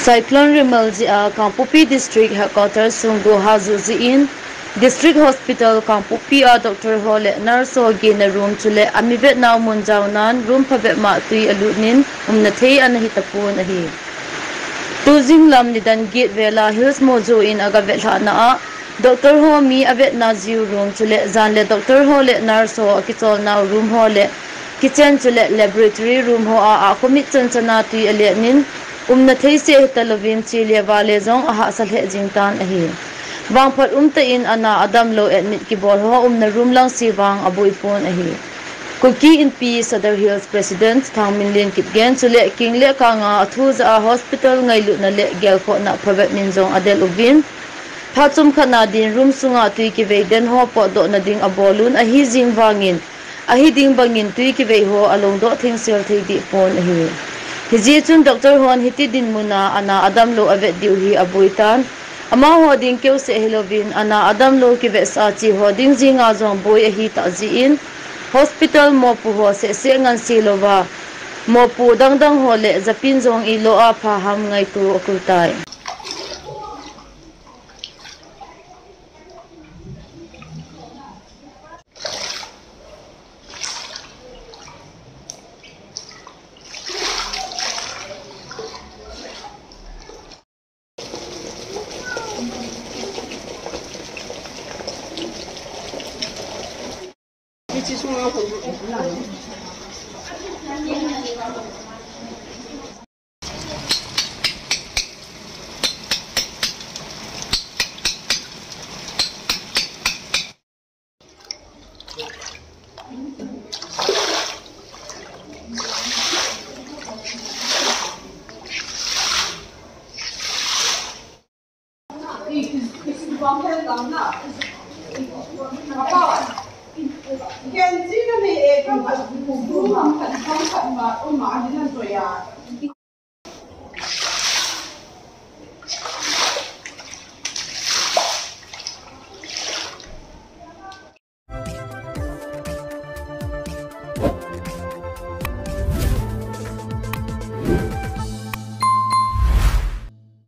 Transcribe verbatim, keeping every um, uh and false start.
Cyclone Remal jeh a Kangpokpi District Headquarters sung goha juh jeh in, District Hospital Kangpokpi a doctor ho le nurse ho gena room chule ami vetnau mun jaonan room phabep ma tui alut in umna thei ana hitapon ahi. Tujing lam nidan get vela Hills Mojo in aga vetlhahna a, doctor ho mi avetna jiu room chule jan le doctor ho le nurse ho akicholnau room ho le kitchen chule laboratory room ho a akhomit chanchan a tui alen, umna thei seh hitalouvin che le vale jong ahahsa lheh jing tan ahi. Vangphat umtah in ana adamlou admit kibol ho umna room lang se vang aboipon ahi. Kuki Inpi Sadar Hills President Thangminlen Kipgen chule keng le kanga athu jah a hospital ngailutna le gelkhohna phabep in jong adel uvin, phat chomkhat na din room sunga tui kivei den ho potdohna ding abol un ahi jing vangin, ahi ding bangin tui kivei ho alongdoh thengsel thei dehpon ahi. Hijeh chun doctor hon hiti dinmun a ana adamlou avet diu hi aboi tan, amaho ding keuseh hilouvin ana adamlou kivetsah che ho ding jenga jong boi ahitah jeh in, hospital mopu ho sehseh ngansi louva, mopu dangdang ho le japin jong ilo a pha ham ngaito akultai. Genji na nei e, kama tu ham khat ham khat ma, uma adina joya.